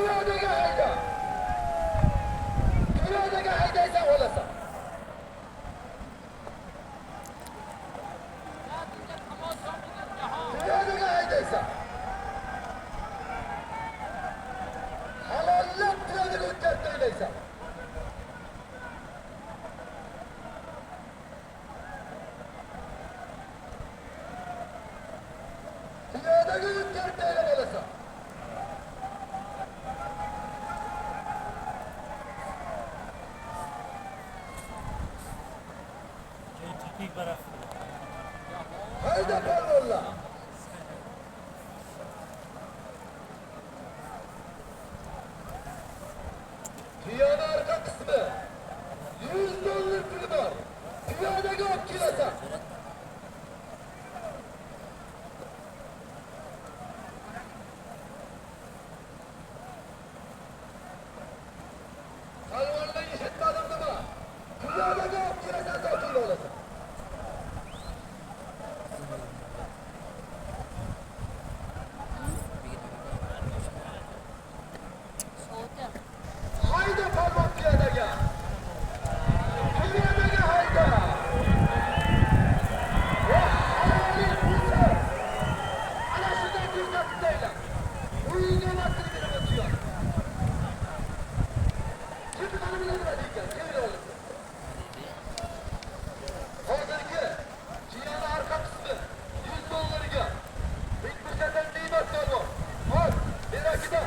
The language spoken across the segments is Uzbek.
Piyodaga hayda. Piyodaga haydaysan olasan. Piyodaga haydaysan. Halollab piyodaga o'tkazib tashlaysan. Piyodaga o'tkazib tashlab olasan. Tipik baraf. Hayda polvonlar. Piyoda arqa qismi $100 puli bor. Piyodaga olib kelasan. Polvonlar eshitmadim nima? Piyodaga olib kelasan, sotuvni olasan. Hayda polvon piyodaga. Piyodaga hayda. Voh, haloling bo'lsin. Ana shunday ko'rsatib tayla. Uyingga vaqtini berib o'tiyor. Kim qani biladi ekan, kim oladi? Hozirgi tuyaning arqa qismi $100 Bekmursatan Ne'mat polvon. Hop, berakida.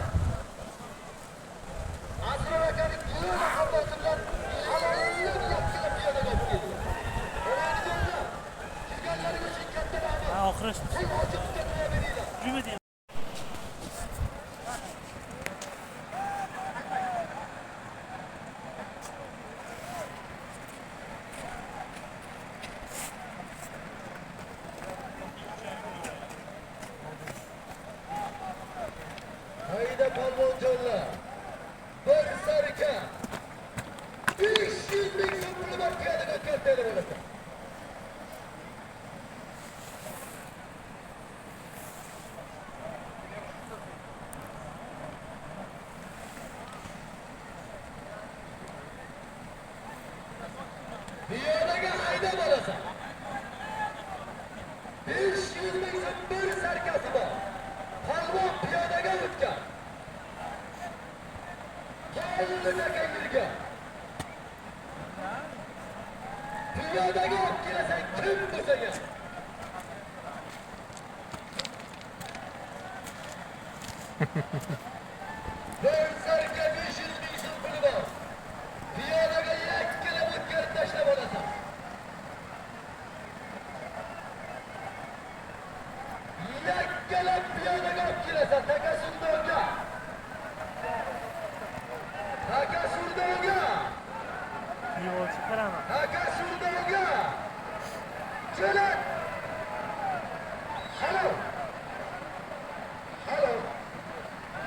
Asror akaning yo'l hamrosi bilan halollik yakkala piyodaga olib keldi. O'raydiganlar, kelganlari uchun katta rahmat. Ha, oxiri Pul ochib tutib beringlar. Juma deydi. Hayda polvonjonlar. Bir sarika 500 ming so'm puli bor piyodaga o'tkazib tashlab olasan. Piyodaga haydab olasan. 500 ming so'm bir sarkasi bor. Polvon piyodaga o'tgan. Qo'lini yurgan. Piyodaga olib kelasan kim bo'lsa ham. Bir sarka 500 ming so'm puli bor. Piyodaga yakkalab o'tkazib tashlab olasan. Yakkalab piyodaga olib kelasan taka surdonga. Taka surdonga. Yo'l chiqaraman. Taka surdonga. Jo'nat. Halol. Halol.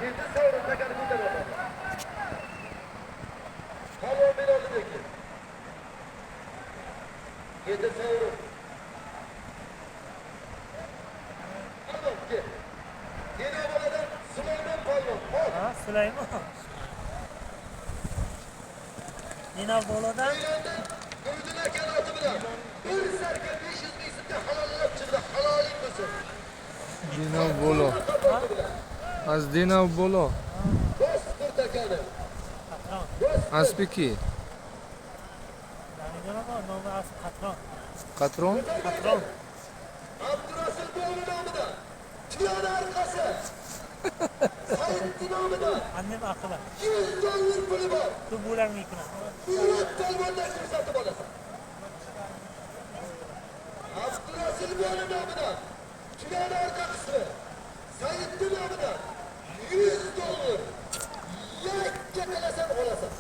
Kendi savrin takani ko'tarib oladi. Polvon men oldimga kel. Kendi savrin. Polvon kel. Denoboladan Sulaymon polvon. Ol. Ha, Sulaymon. Nina boladan Taylanddan Nuriddin aka oti bilan bir sarka 500 ming so'mga halollab chiqdi. Haloling bo'lsin. Dino Bolo. Oti bilan. Az Dino Bolo. Bos bir takani. Qatron. Bos. Aspi ki? Nima nomi asl Qatron. Qatron? Qatron. Abdurasul bo'g'li nomidan. Tuyani orqasi. Saidni nomidan Annem aqli. $100 puli bor. Bu bo'larmikini. Murod polvondan ko'rsatib olasan. Abdurasul bo'g'li nomidan tuyani orqa qismi. Saidni nomidan $100. Yakka qilasan olasan.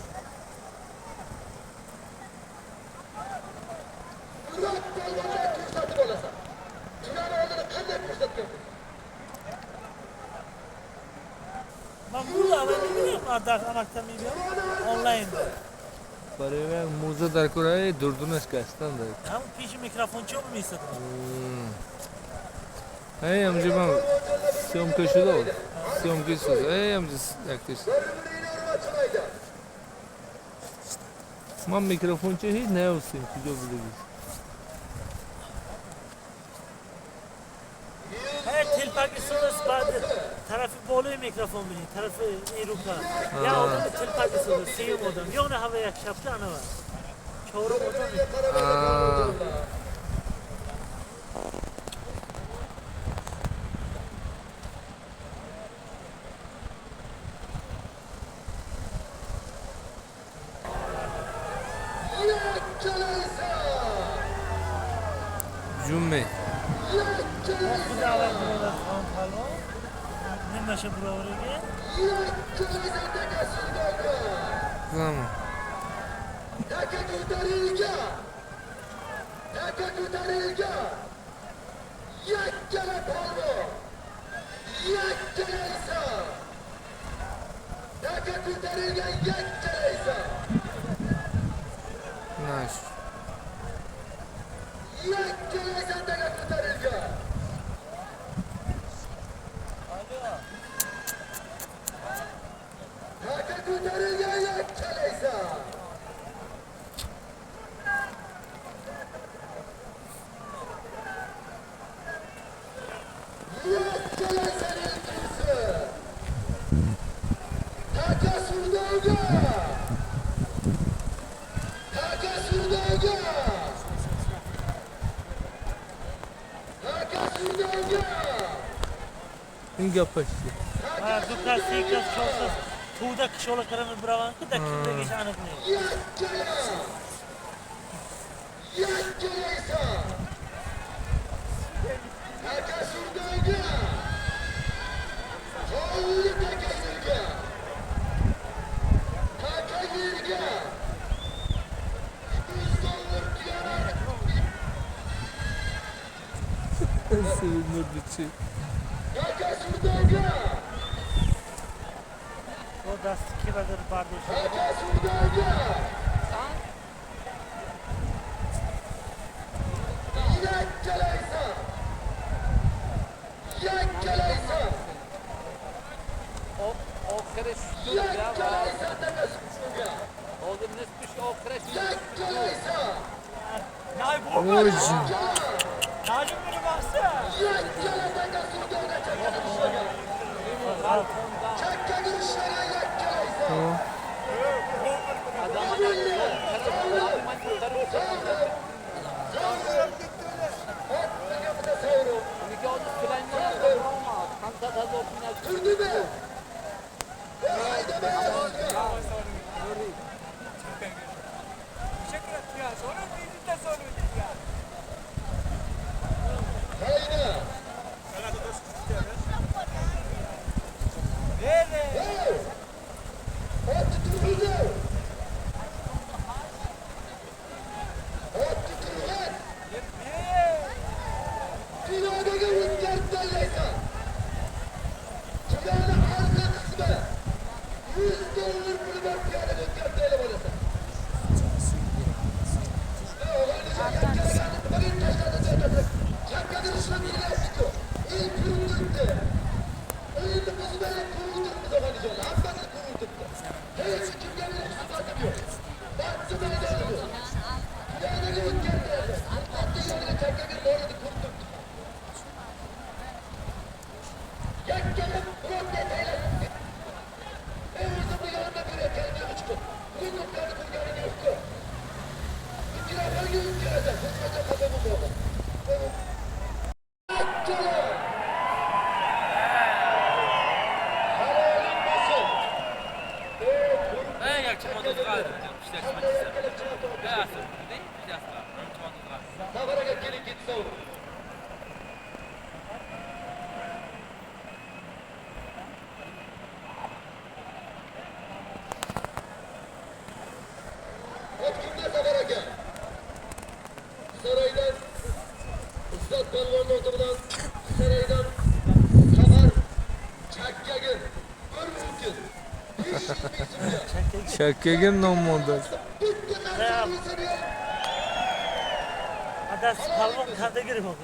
Murod polvondan ko'rsatib olasan. Tuyani oldini qanday ko'rsatgan bo'lsa. Man burada ama bilmiyorum. Amakta bilmiyorum. Online'da. Барои муза дар кораи дурдунаш гаштан дар. Ham peshi mikrofon cho'mmaysiz. Эй, амҷи ман Съёмка шуда съёмка шуд. Эй, яктеш. Ман микрофонча ҳеҷ наёфтем, куҷо будагӣ? Телпаки сурас, баъд тарафи болои микрофон бинед, тарафи ин рука. Я одам телпаки сурас, сеюм одам. Ё на ҳава як шапка анава. Чорум одам. Аа. Ҷумме. Худ аввал биродar хон палвон. Нимаша буроварига. Зама. Taka ko'tarilgan! Taka ko'tarilgan! Yakkala polvon! Yakkala inson! Taka ko'tarilgan yakkala inson! Наш. Yakkala inson taka ko'tarilgan! Taka ko'tarilgan yakkala inson! Yakkala inson elchisi! Taka surdonga! Taka surdonga! Taka surdonga! Ин гапаш чи? Ha, ду кас, се кас, чор кас. Туда кишола карами бираванд ки да кимдагиш аниқ нест. Yakkala! Yakkala inson! Taka surdonga! Hovli taka yerga! Taka yerga! $100 tuyalar! Севимурди чи? Taka surdonga! О дасти ки бадар бардошта. Taka surdonga! Yakkala inson! Yakkala inson! آخرش Yakkala inson taka surdonga! hozir nisbish oxiri. Yakkala inson! Ой, ҷун. Yakkala taka surdonga chakka ishlagan! Chakka ishlagan yakkala inson! Uniki hozir Sulaymon 500 000 so'm. Turdimi? Hayda be! Hayda! Hey! Otni turg'izdi! Otni turg'iz! Piyodaga o'tkazib tashlaysan! Tuyani orqa qismi $100 puli bor, piyodaga o'tkazib tashlab olasan. Chakkaga ishlab yurayapti-ku. El ko'rib turibdi. O'yinni buzmaydi, ko'rib turibdi O'g'lijon. Hammasini ko'rib turibdi. Hech kimga bir husumatim yo'q. Barcha maydoni bu. Piyodaga o'tkazib otni yoniga chakkaga boradi, ko'rib turibdi. Yakkalab birorta taylab. Men o'zimni yonimda ko'rayotganim yo'q hech kim. Bugun ko'plarni ko'rganim yo'q-ku. Mikrofonga o'tkazasan, hech qachon xafa bo'lma. Yakkala! Haloling bo'lsin. Safar aka, keling, ketsa. Ot kimda, Safar aka? Saroydan Ustad polvon oti bilan Saroydan Safar Chakkagin bir mumkin. 500 ming so'mga. Chakkagin ном мондааст. Bitta narsa bo'lsa ber. Дасти палвон канда гирифт.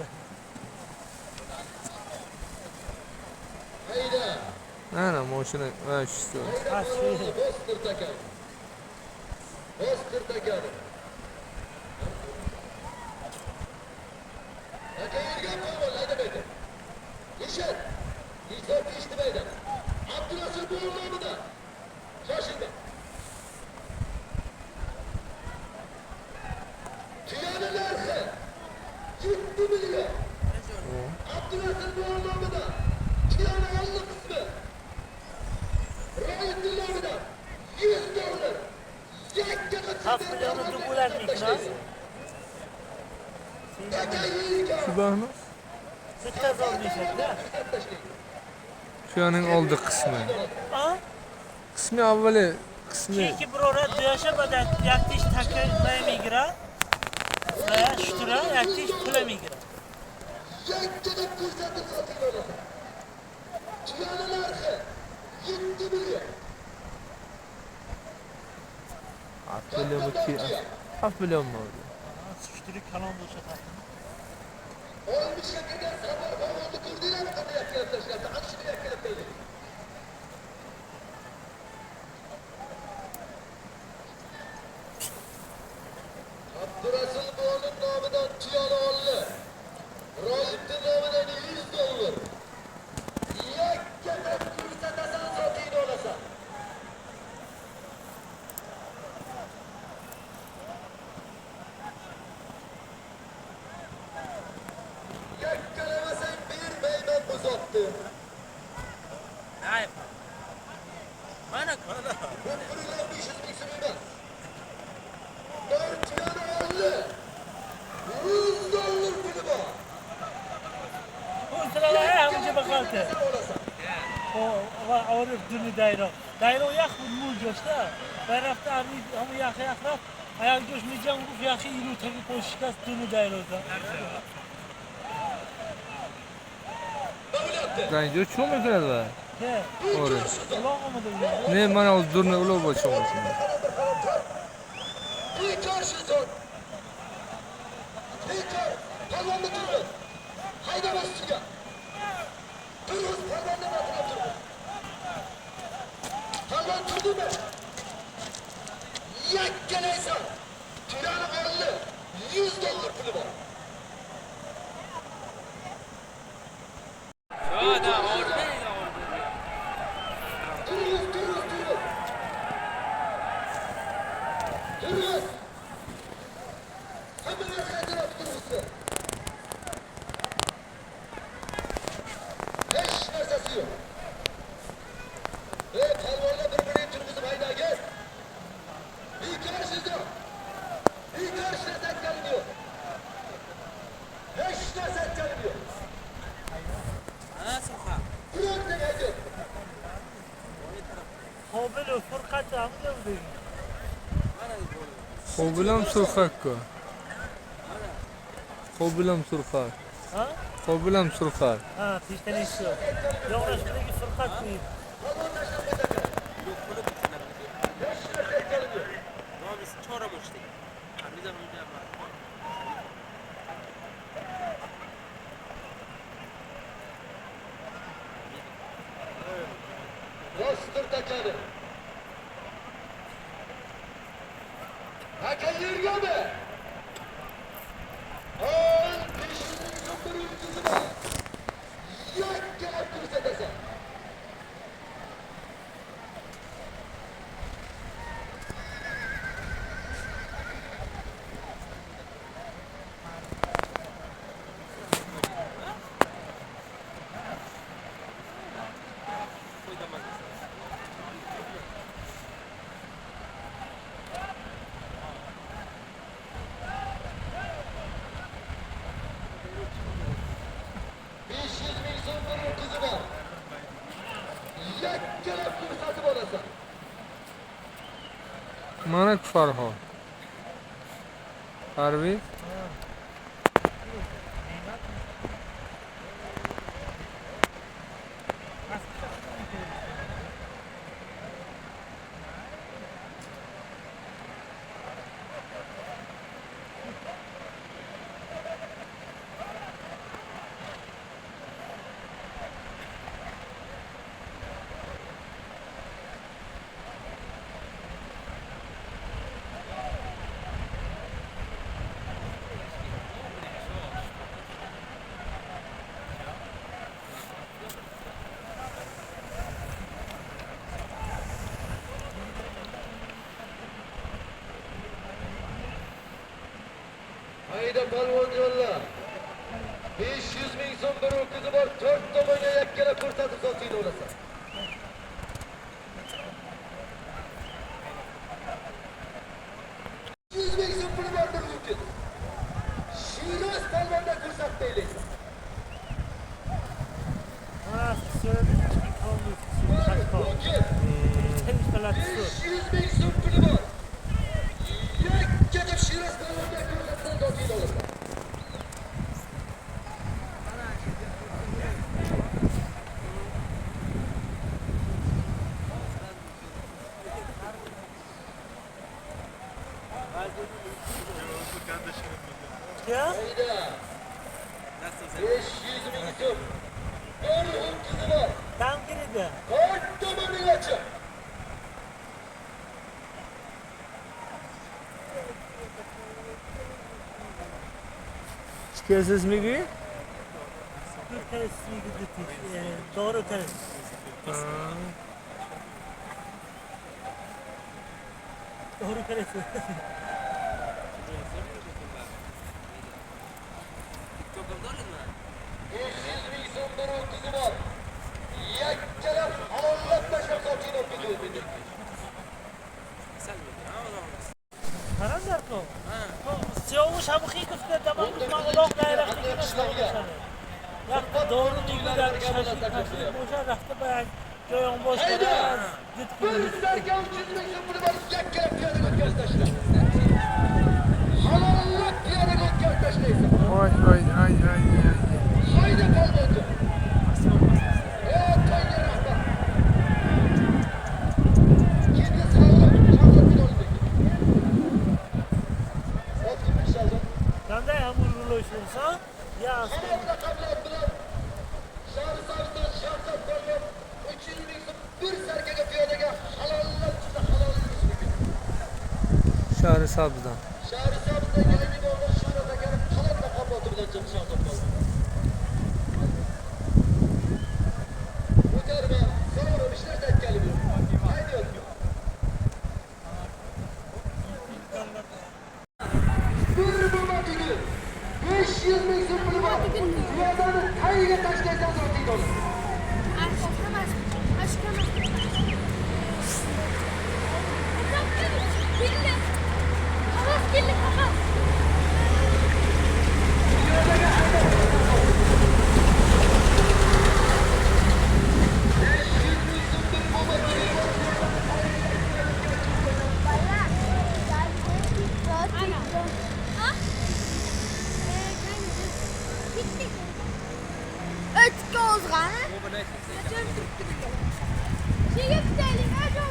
Ana mashina, ha, shu. Haft millioni dub bo'larmikmi? Shubahmi? Bitta zor meshakda. Tuyaning oldi qismi. A? Qismi avvali, qismi Ki birora duyasha badan yaktish taka migra. Va shutura yaktish pula migra. Haft million ki, haft million bo'ldi. Shuturi kalon bo'lsa taqim. دایره یخ بود مول جوشتا و رفت ارمی همون یخ یخ رفت ayaq جوش میجام گفت یخی ایلو تگی پوشکاست دونی دایره دا Дар инҷо чӣ мекунад ва? که Оре. uloq اومده بود Не, ман ҳозир дурни улоқ бо чӣ мекунад. قابل و فرقت هم نمی‌دونی. Qobilam surxak-ku. Qobilam surxak. ها؟ Qobilam surxak. ها پیشتنی شد. یارش میگه فرقت نیست. Mana Farhod. Parviz. Hayda polvonjonlar. 500 ming so'm bir o'tkizi bor, 4 tomonga yakkala ko'rsatib sotiydi olasan. 100 ming so'm puli bor bir o'tkiz. Shiroz polvondan ko'rsatdi eylaysan. Bir o'tkiz. 500 ming so'm puli bor. Yakka deb Shiroz polvondan ko'rsatsan sotiydi olasan. Ya? Hayda. 500 ming so'm. Bir o'tkizi bor. Dam kirdi. 4 tomoning ochiq. چی کسی میگی؟ Bir kere doğru kere. Doğru kere. 500 ming so'm bir o'tkizi bor. Yakkalab halollab tashlab sotiydi o'tkizi. Qaram ko. Siyovush ham xiykovda tamam uloq bayroqni Vaqti doğru duygular boşa rafta bayak joyong boş Hayda! Bir zarga 300 ming so'm puli bor, yakkalab piyodaga o'tkazib tashla. Halollab piyodaga o'tkazib tashlaysan. Oy oy oy oy oy. Hayda polvonjon. Ey toyga rahmat. Kendi sog'liq, Shahzod Bilolbek. Ot kimning Shahzod? Qanday hamur uloshursan? Ya Hammasi laqablar bilan Shahrisabzdan Shahzod polvon 300 ming so'm bir sarkaga piyodaga halollab chiqsa halol mumkin. شهر سبزدان. Shahrisabzdan yangi bo'lgan Shuhrat akani qalat laqaboti bilan chiqdi Shahzod polvon. Ko'tarma, sovurib ishlash aytgani bu. Haydi o'tgan. Bir mo'ma tugul. 500 ming so'm puli bor. Piyodani tagiga tashlaysan zotingni olib. Piyodaga haydab. 500 ming so'm bir mo'ma tugul bor.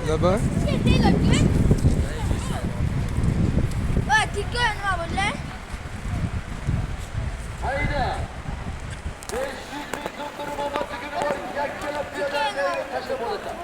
Laba? Hayda. 500 ming so'm bir mo'ma tuguni bor. Yakkalab piyodani tagiga tashlab olasan.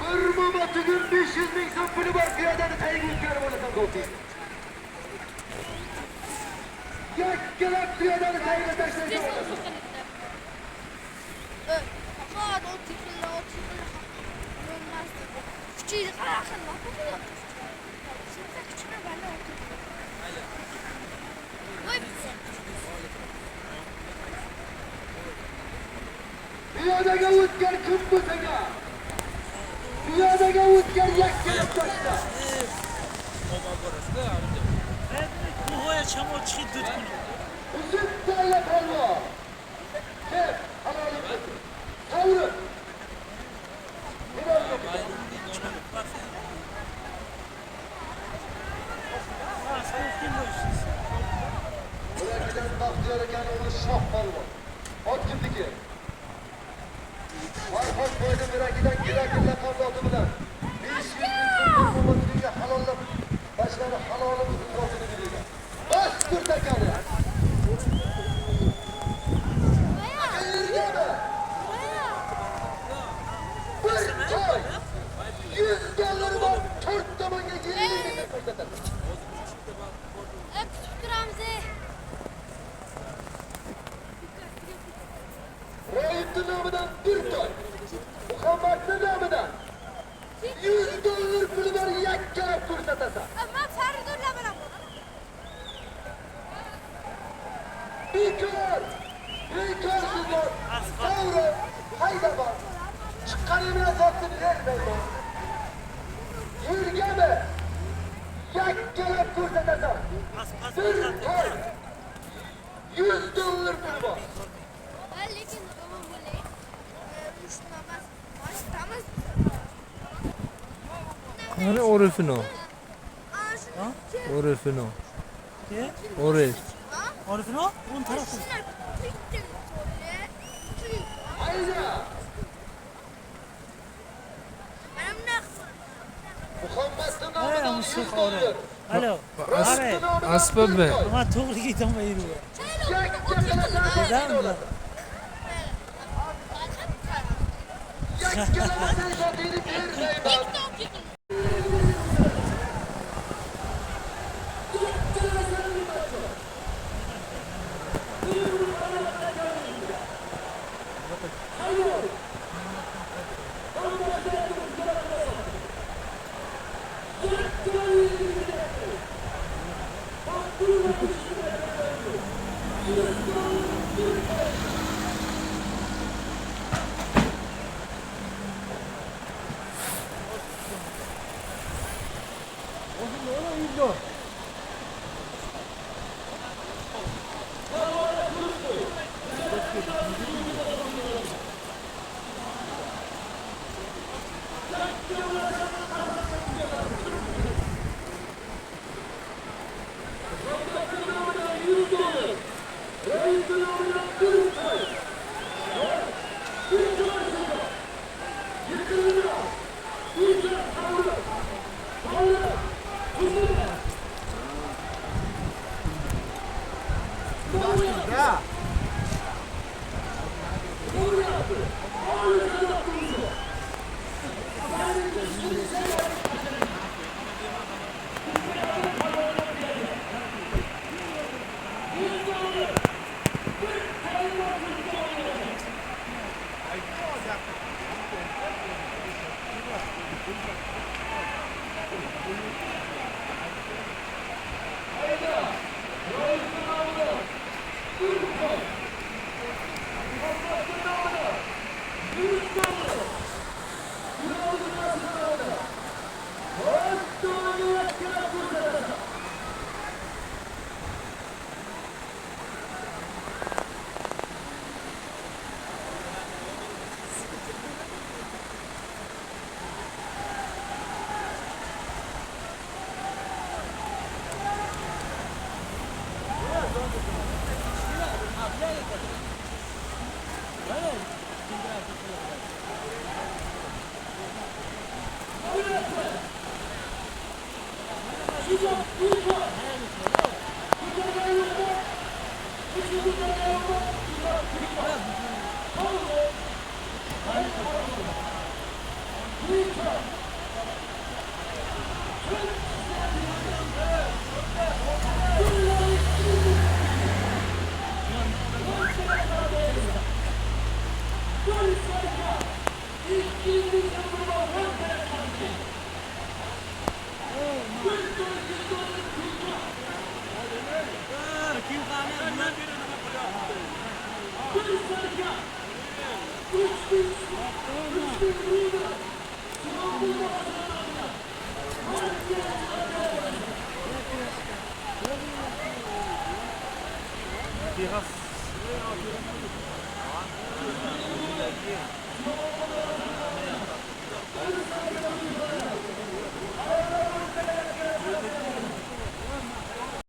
Bir mo'ma tugun 500 ming so'm puli bor. Piyodani tagiga o'tkazib olasan zotingni. Yakkalab piyodani tagiga tashlaysan olasan. Piyodaga o'tgan kim bo'lsa, piyodaga o'tgan yakkalab tashla. Kuhoya chamor chiqib dud kuni. Uzun talla polvon. Kim? Halolim bo'lsin. Sovurib. Hilol yo'q. Ulardan Baxtiyor akani o'g'li Shoh polvon. Ot kimniki? Farhod boyni Mirakidan Girakil laqabi bilan 500 ming so'm mo'matliga halollab tashlari halolimizni zotini bilinglar. Bas kurtakani. Aka yergami? ko'rsatasan. Bekor! Bekor shunday. To'g'ri, hayda bor. Chiqqani bilan sotib bermayman. Yergami? Yakkalab ko'rsatasan. Bir toy. $100 puli bor. Lekin Qani orifino? Orifino. Ke? Orif. Orifino? Un tarafı. Hayda! Muhammadning nomidan $100. Alo. Are. Aspabi. Ma to'g'ri ketolmay yuribman. Yakka qilasan Neden? Yakkalamasang sotib bermayman.